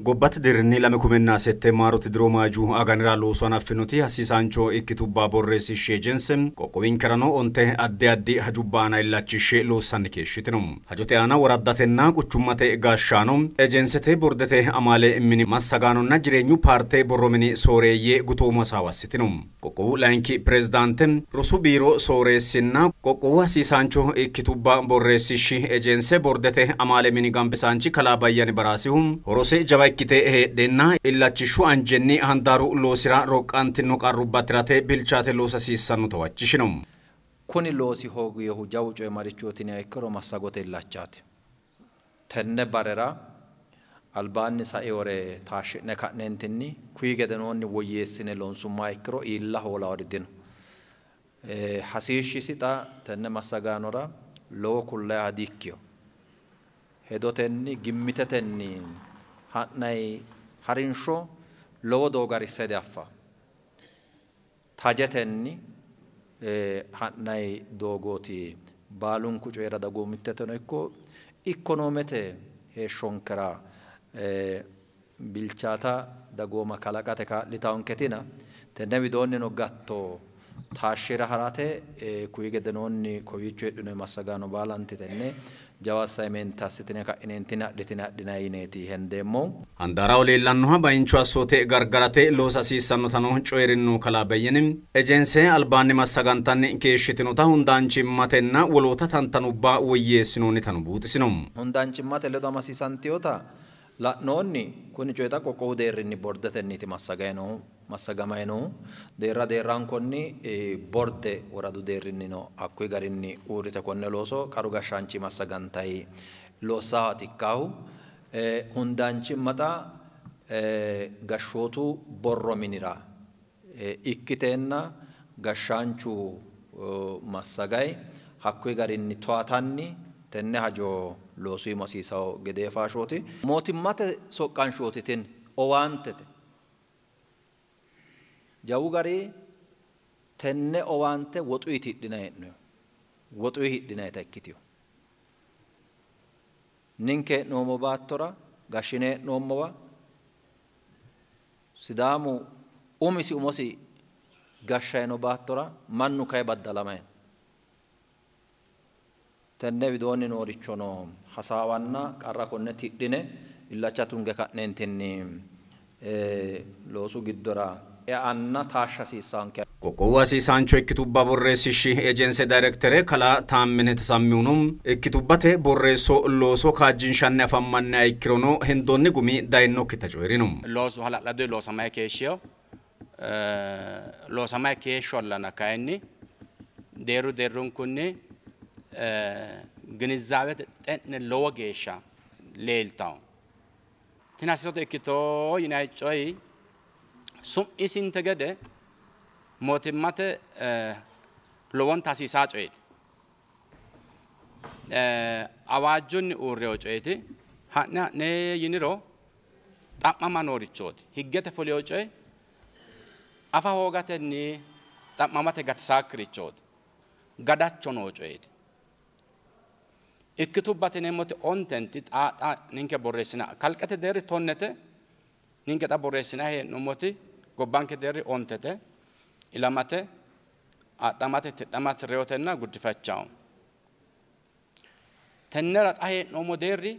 Gobbate deerrinni 2007 maarote diro maaju aganira loosu hanaffinoti hasiisaancho ikkitubba borreessishshe ejense qoqqowinkerano 9 addi addi hajubba aana illachishshe loossanni keeshshitino. Hajote aana woraddatenna quchummate gashshaano ejensete bordete amaale mini massagaanonna jireenyu paarte borro mini sooreeyye gutoomu hasaawa assitino. Qoqqowu layinki pirezidaante rosu biiro sooreessinna qoqqowu hasiisaancho ikkitubba borreessishshi ejense bordete amaale mini gambisaanchi kalaa Bayyani Baraasihu horose jawa ikkite heedheenna illachishshu anjenni handaaru loosira roqqantino qarrubba tirate bilchaate loosa hasiissannota huwachishino. Kuni loosi hooginohu jawu coyi marichooti yiniha ikkiro massagote illachaati. Tenne barera albaanni saiore taashshi'ne ka'neentinni kuyi gedenoonni woyyeessine loonsummoha ikkiro iilla hoolawori dino. Hasiishshisi xa tenne massagaanora lowo kullayiha di-ikkino. Hedotenni gimmitetenni ha'nayi harinsho lowo doogo harisse diaffa. Tajetenni ha'nayi doogooti baalunku coyira dagoomitteteno ikko ikkonoomete heeshshonkera bilchaata dagooma kalaqate kaa'litawonketina tenne widoonnino gatto taashshira harate kuyi gedenoonni kowiicho heedhino massagaano baalanti tenne jawa assignment assitine ka'ineentinni adhitine adhinayi yineeti hendeemmohu. Handaaraho leellannoha baincho assoote gargarate loosa hasiissannotano coyi'rinno kalaa Beyyene. Ejense albaanni massagantanni keeshshitinota hundaanchimmatenna woloota tantanubba woyyeessinoonnitano buuxisino. Hundaanchimmate ledo amasiisantinota la'noonni. Kuni coyi xa qoqqowu deerrinni bordetenniiti massagayi noohu, massagamayi noohu. Deerra deerrankonni borde woradu deerrinnino hakkuyi garinni uurrite konne looso qaru gashshaanchi massagantayi loossaati ikkaahu. Hundaanchimma xa gashshootu borro minira ikkiteenna gashshaanchu massagayi hakkuyi garinni towatanni tenne hajo loosu hasiisawo gedee faashooti. Mootimmate soqqanshooti tini owaantete. Jawu gari tenne owaante woxuyi hidhinayi hee'noyi. Woxuyi hidhinayita ikkitiyo. Ninke hee'noommo baattora gashshine hee'noommowa Sidaamu umisi umosi gashshayino baattora mannu kayi baddalamayi no. Tenne widoonni noorichono hasaawanna qarra konne tidhine illacha tunge ka'neentinni loosu giddora eanna taashsha hasiissaanke. Qoqqowu hasiisaancho ikkitubba borreessishshi ejense dayirektere kalaa Taammine Tasammihuno ikkitubbate borreesso looso kaajjinshanni afammanniha ikkirono hendoonni gumi dayinokkita coyi'rino. Loosu hala'ladu loosamay keeshshiyo loosamay keeshshollana kayinni deerru deerrunkunni ginizaawete xe'ne lowo geeshsha leeltawo. Tini hasiisato ikkito yinayi coyi su'misinte gede mootimmate lowonta hasiisaa coyeeti. Awaajjunni uurreyo coyeeti. Ha'ne ha'ne yiniro xa'mama noorichooti. Higgete fuliyo coye afa hoogatenni xa'mamate gatisaakkirichooti. Gadacho noo coyeeti. Ikkitubbate yineemmoti ontenti xa xa ninke borreessina kalqete deerri 10te ninke xa borreessina hee'noommoti gobbanke deerri 9te ilamate adhamate tidhamate reyotenna guddifachaho. Tennera xa hee'noommo deerri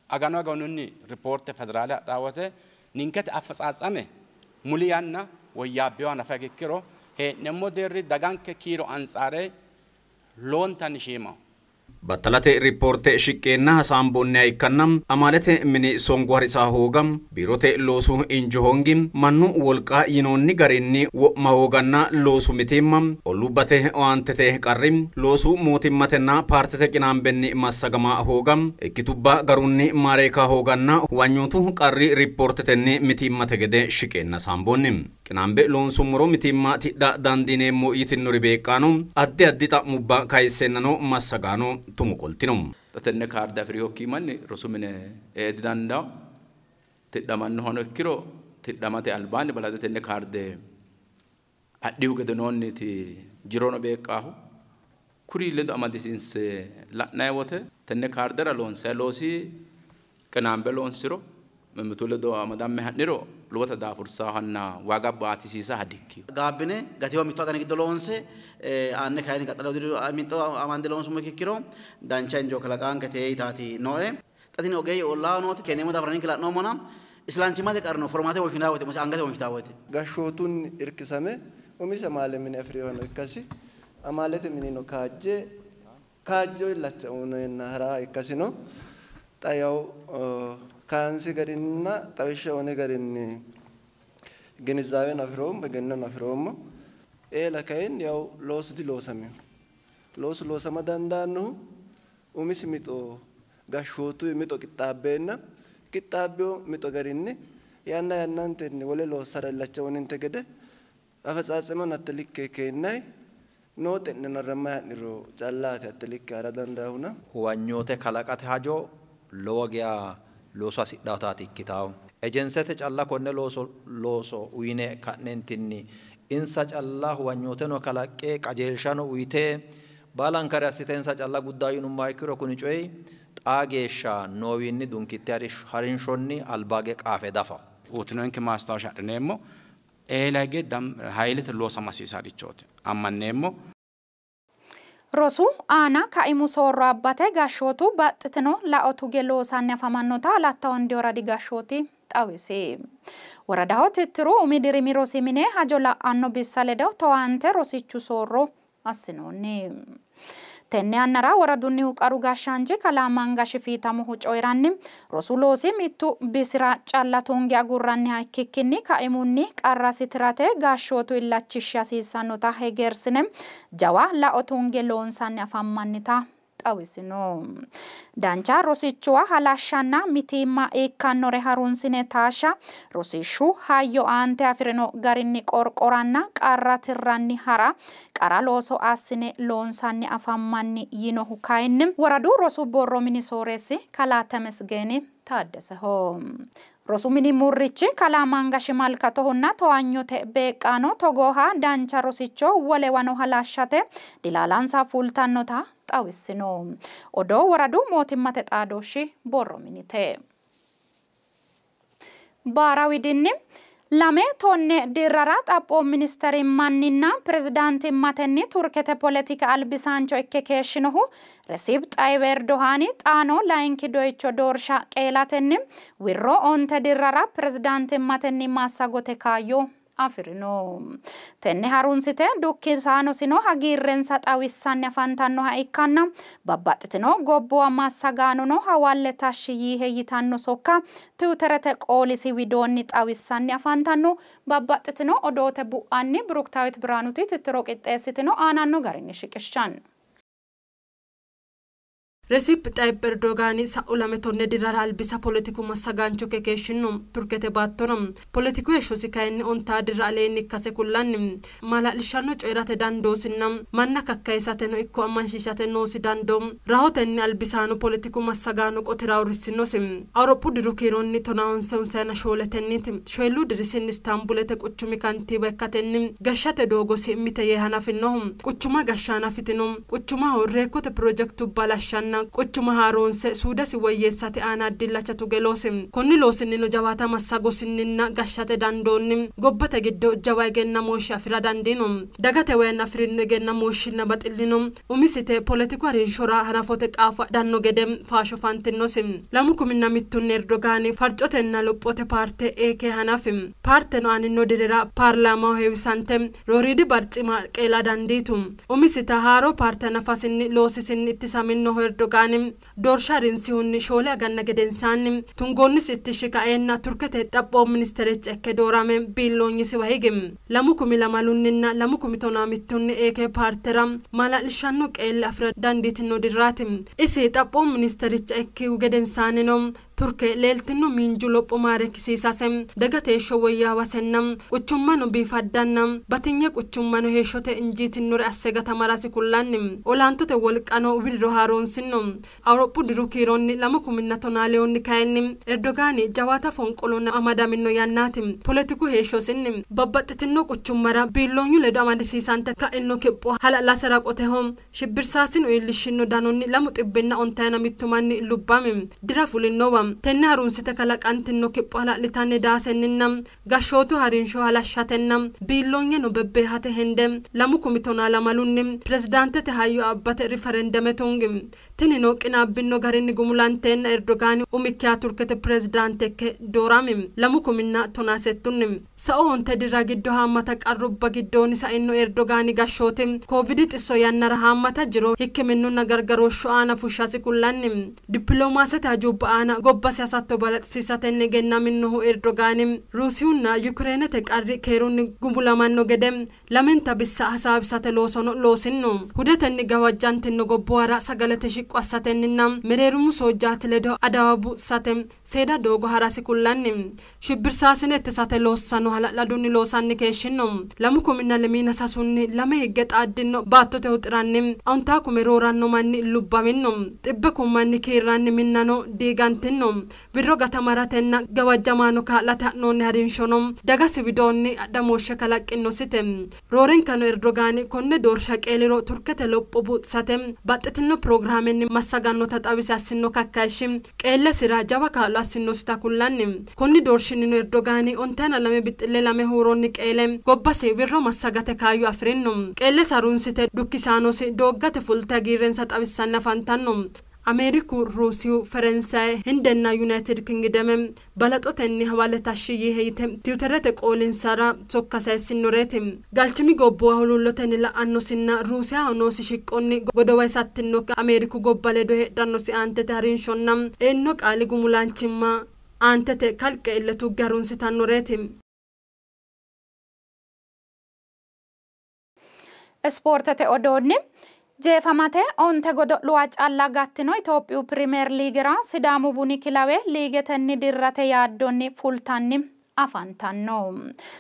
aganu aganunni ripoorte federaale adhaa ninkete affatsatsame muli yanna woyyaabbewa nafa ikkiro hee'neemmo deerri daganke kiiro antsare lowontanni shiimaho. Battalate ripoorte shiqqeenna hasaamboonniha ikkanna amaalete mini songo harisa hooga biirote loosu injo hoongi mannu wolqa yinoonni garinni wo'ma hooganna loosu mitiimma ollubbate owaantete qarri loosu mootimmatenna paartete qinaambenni massagama hooga ikkitubba garunni maareeka hooganna huwanyootu qarri ripoortetenni mitiimmate gede shiqeenna hasaamboonni. Qinaambe loonsummoro mitiimma tidha dandiineemmo yitinnori beeqqaano addi addi xa'mubba kayisseennano massagaano tumo qoltino. Tenne kaarde afi'rinokki manni rosu mine ee didandawo. Tidhamannohano ikkiro tidhamate albaanni balaxe tenne kaarde adhihu gedenoonniti jirono beeqqaahu. Kuri ledo amadisiinse la'nayi wote tenne kaardera loonsayi loosi qinaambe loonsiro Mimmitu ledo amadamme ha'niro lowota daafursahanna waaga baatisiisa dikki. Gaabbine gatiwa mitto agani giddo loonse aanne kayinni qaxxalo diru mitto amande loonsummo ikkiro dancha injo kalaqaankete yitaati nooe. Xa tini ogeeyye ollaa nooti keeneemmo daafira ninke la'noommona isilanchimmate qarri no formaate wonshinaa woyte angate wonshitaa woyte. Gashshootunni irkisame umisi amaale mine afi'rinoha ikkasi amaalete minino kaajje kaajjo illacha uyneenna hara ikkasino xa yawu kaansi garinna xawishsha uyini garinni ginizaaweno afi'roommo egennono afi'roommo. Eela kayinni yawu loosu diloosamino. Loosu loosama dandaannohu umisi mixo gashshootu mixo qixxaabbeenna qixxaabbino mixo garinni yanna yannantenni wole loossara illacha uyininte gede afetsaatsemano hatte likke keennayi noo xe'ne arrammayi ha'niro callaati hatte likke hara dandaahuna. Huwanyoote kalaqate hajo lowo geya looso hasidhawtaati ikkitawo. Ejensete calla konne looso uyine ka'neentinni insa calla huwanyooteno kalaqqe qajeelshano uyite baalankare assite insa calla guddaa yinummoha ikkiro kuni coyi xaa geeshsha noowiinni dunkitte harinshonni albaage qaafe dafa. Uyitinoonke maasitaawosha adhineemmo. Eela hige haylete loosama hasiisaarichooti ammanneemmo. Rosu aana kaimu soorro abbate gashshootu baxxitino lao tuge loosanni afamannota Alatta Wondi woradi gashshooti xawisi. Woradaho tittiru umi dirimi rosi mine hajo la'anno bissa ledo towaante rosichu soorro assinoonni. Tenne yannara woradunnihu qaru gashshaanchi kalaa Mangashi Fiitamohu coyi'ranni rosu loosi mittu bisira calla tunge agurranniha ikkikkinni kaimunni qarrasi tirate gashshootu illachishshe hasiissannota hegersine jawa lao tunge loonsanni afammannita xawisino. Dancha rosichuwa halashshanna mitiimma ikkannore harunsine taashsha rosishshu hayyo aante afi'rino garinni qorqoranna qarra tirranni hara qara looso assine loonsanni afammanni yinohu kayinni woradu rosu borro mini sooreessi kalaa Temesgeni Taaddeseho. Rosu mini murrichi kalaa Mangashi Malkatohunna towaanyote beeqqaano togooha dancha rosicho wolewano halashshate dilaalansa fultannota xawissino. Odoo woradu mootimmate xaadooshshi borro minite. Baara widinni lame tonne dirrara xaphoomu ministerimmanninna pirezidaantimmatenni Turkete poletika albisaancho ikke keeshshinohu Recep Tayyip Erdoğani xaano layinki doyicho doorsha qeelatenni wirro 9 dirrara pirezidaantimmatenni massagote kaayyo afi'rino. Tenne harunsite dukkisaanosino hagiirrensa xawissanni afantannoha ikkanna babbaxxitino gobbuwa massagaanono hawalle tashshi yiihe yitanno sokka Tiwuterete qoolisi widoonni xawissanni afantanno. Babbaxxitino odoote bu'anni Biruktaawit Biraanuti tittiro qixxeessitino aananno garinni shiqishshanno. Recep Tayyip Erdoğani sa'u lame tonne dirrara albisa poletiku massagaancho ikke keeshshino Turkete baattono. Poletiku heeshshosi kayinni 10 dirra aleenni ikkase kullanni. Maala'lishshanno coyi'rate dandoosinna manna kakkayisateno ikko ammansiisate noosi dandoo rahotenni albisaano poletiku massagaano qotira uurrissinosi. Awuroppu diru kiironni 1994 shoyilluu dirisinni Istaanbulete quchumi kantiiba ikkatenni gashshate doogosi mite yee hanafinohu. Quchuma gashsha hanafitino. Quchumaho reekkote pirojekitubba laashshanna quchuma haaroonse suudasi woyyeessate aana dillacha tuge loosi. Konni loosinnino jawaata massagosinninna gashshate dandoonni gobbate giddo jawa egennamooshshe afi'ra dandiino. Dagate wayiinni afi'rino egennamooshshinna baxillino umisite poletiku harinshora hanafote qaafo adhanno gede faasho fantinosi. 2001 Erdogaani farcotenna lophote paarte AK hanafi. Paarteno aanino dirira paarlaamaho heewisante rooriidi barcima qeela dandiitu. Umisita haaro paarte hanafasinni loosisinni ittisaminohu Erdogaani doorsha harinsihunni 4 aganna gedensaanni tungoonnisi ittishshi kaeenna Turkete xaphoomu ministericha ikke doorame biilloonyisiwa higi. 2002 2011 AK paartera maala'lishshanno qeelle afi'ra dandiitino dirraati. Isi xaphoomu ministericha ikkihu gedensaannino Turke leeltino miinju lopho maarekkisiisase dagate heeshsho woyyaawasenna quchummano biifaddanna batinye quchummano heeshshote injiitinnore asse gatamarasi kullanni. Olantote wolqano wirro haaroonsino. Awuroppu diru kiironni 2012 kayinni Erdogaani jawaata fonqolonna amadamino yannaati. Poletiku heeshshosinni babbaxxitino quchummara biilloonyu ledo amadisiisante ka'ino kipho hala'lasera qoteho shibbirsaasinu iillishshino danonni 251 manni lubbami dira fulinowa. Tenne harunsite kalaqantino kipho hala'litanni daasenninna gashshootu harinsho halashshatenna biilloonyeno bebbeehate hende 2012 pirezidaantete hayyo abbate riferendeme tungi. Tinino qinaabbino garinni gumulanteenna Erdogaani umikkiha Turkete pirezidaante ikke doorami 2017. Sa'u 9 dirra giddo haammata qarrubba giddoonni sa'ino Erdogaani gashshooti Koovidi xisso yannara haammata jiro hikkiminunna gargarooshshu aana fushshasi kullanni. Dippiloomaasete hajubba aana gobbasi hasatto balaxisiisatenni egennaminnohu Erdogaani Ruusiyunna Yukireenete qarri keerunni gumulamanno gede lamenta bissa hasaawisate loosono loosinno. Hudetenni gawajjantino gobbuwara sagalete shiqqo assatenninna mereerimu soojjaati ledo adawa buuxisate seeda doogo harasi kullanni. Shibbirsaasine ittisate loossano hala'ladunni loosanni keeshshino. 2023 lame higge xaaddino baattote huxiranni 50 rooranno manni lubbaminno. 100 manni kiirranni minnano diigantino. Wirro gatamaratenna gawajjamaano kaa'late ha'noonni harinshono dagasi widoonni adhamooshshe kalaqqinosite. Roorenkano Erdogaani konne doorsha qeeliro Turkete lopho buuxisate baxxitino pirogiraamenni massagannota xawise assino kakkayishshi qeellesira jawa kaa'lo assinosita kullanni. Konni doorshinnino Erdogaani 52 bixxille 2 huuronni qeele gobbasi wirro massagate kaayyo afi'rino. Qeellesi harunsite dukkisaanosi dooggate fulte hagiirrensa xawissanni afantanno. Ameeriku, Ruusiyu, Ferensaye, Hindenna Yunayitid Kingideme balaxotenni hawale tashshi yiihe yite Tiwuterete qoolinsara sokka sayissinoreeti. Galchimi gobbuwa huluullotenni la'annosinna Ruusiyaho noosi shiqqonni godowa hisattinnokki Ameeriku gobba ledo heedhannosi aantete harinshonna eino qaali gumulaanchimma aantete kalqe ille tugge harunsitannoreeti. Ispoortete odoonni jeefamate 9 godo'luwa calla gattino Itophiyu Pirimeer Liigira Sidaamu Buni kilawe liigetenni dirrate yaaddonni fultanni afantanno.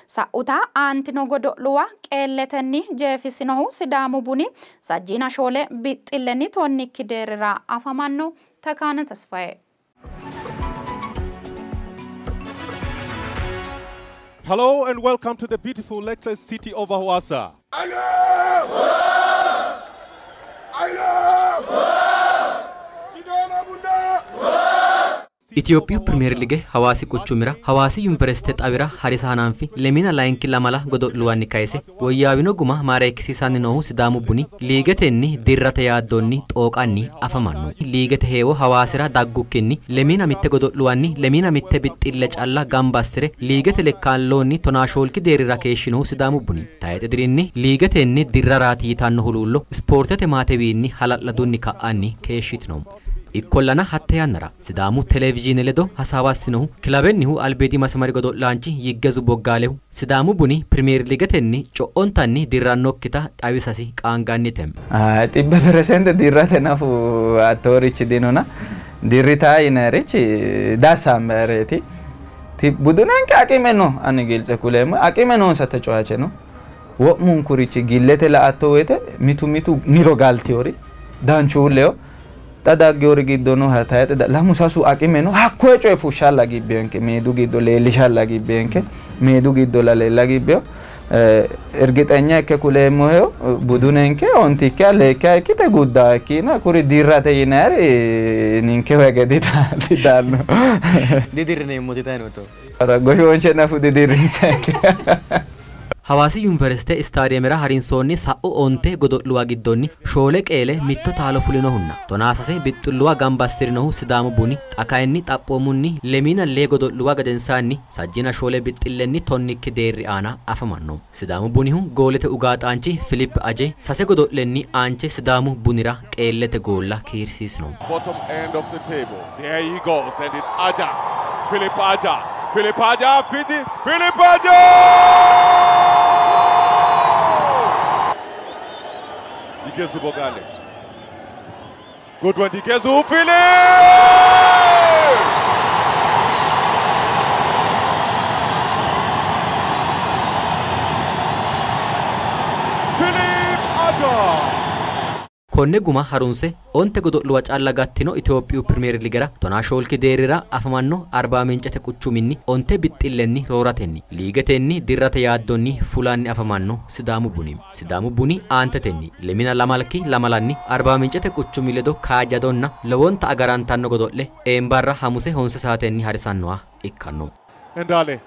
Sa'uta aantino godo'luwa qeelletenni jeefisinohu Sidaamu Buni 34 bixxillenni 12 deerrira afamanno. Tekaane Tesfaye. Hello and welcome to the beautiful Lexus city of Hawassa. Itophiyu Pirimeer Liige Hawaasi quchumira Hawaasi Yuniversite xawira harisa hananfi 22 lamala godo'luwanni kayise woyyaawino guma maareekkisiisanni noohu Sidaamu Buni liigetenni dirrate yaaddonni xooqanni afamanno. Liigete heewo Hawaasira daggukkinni 21 godo'luwanni 21 bixxille calla gamba assire liigete lekkaalloonni 14 deerrira keeshshinohu Sidaamu Buni tayixe dirinni liigetenni dirraraati yitanno huluullo ispoortete maatewiinni hala'ladunni ka'anni keeshshitino. Ikkollana hatte yannara Sidaamu televizhiine ledo hasaawa assinohu kilabennihu albiidi masamari godo'laanchi Yiggezu Boggaalehu Sidaamu Buni Pirimeer Liigetenni co'ontanni dirrannokkita xawisasi qaangannite. 100% dirrate nafu hattoorichi dinona dirritaa yinayirichi daassambareeti. Budunenke aqime no ani giltse kuleemmo aqime noonsa ተጫዋች ነው wo'munkurichi gillete la'atto woyte mitu mitu miro galtiyori danchuulleho xa daggewori giddo no tayixe lamu sasu aqime no hakkoye coye fushshalla gibbeyonke meedu giddo leellishalla gibbeyenke meedu giddo la leella gibbeyo እርግጠኛ ikke kuleemmoheyo budunenke ontikkiha leekkiha ikkite guddaa ikkina kuri dirrate yinayiri ninkehu hege didaanno didirrineemmo ditayinoto goshoonshe nafu didirrinsanke. Hawaasi Yuniversite istaadiyeemera harinsoonni sa'u 9 godo'luwa giddonni 4 qeele 1 taalo fulinohunna 16 bixxilluwa gamba assirinohu Sidaamu Buni xa kayinni xaphoomunni 22 godo'luwa gedensaanni 34 bixxillenni 12 deerri aana afamanno. Sidaamu Bunihu goolete ugaaxaanchi Filip Aje 6 godo'lenni aanche Sidaamu Bunira qeellete goolla kiirsiisino. Bottom end of the table. There he goes and it's Aja. Philip Aja. Philip Aja. Philip Aja! Yigezu Bogale. Good one, Yigezu. Philip! Philip Aja! Konne guma harunse 9 godo'luwa calla gattino Itophiyu Pirimeer Liigera 14 deerrira afamanno Arba Mincete quchuminni 9 bixxillenni rooratenni liigetenni dirrate yaaddonni fulanni afamanno Sidaamu Buni. Sidaamu Buni aantetenni 22 lamalanni Arba Mincete quchumi ledo kaajjadonna lowonta agarantanno godo'le eembarra Hamuse 9 saatenni harisannoha ikkanno. Endale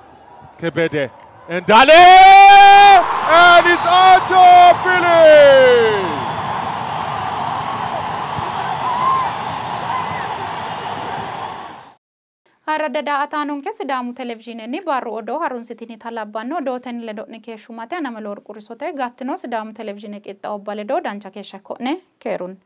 Kebede Endale and it's Ajo Philip. Arada daa''ataanonke Sidaamu televizhiinenni barru odoo harunsitinita labbanno odootenni ledo'ne keeshshumate aname loor qurisote gattino Sidaamu televizhiine qixxaawubba ledo dancha keeshsha ikko'ne keerunni.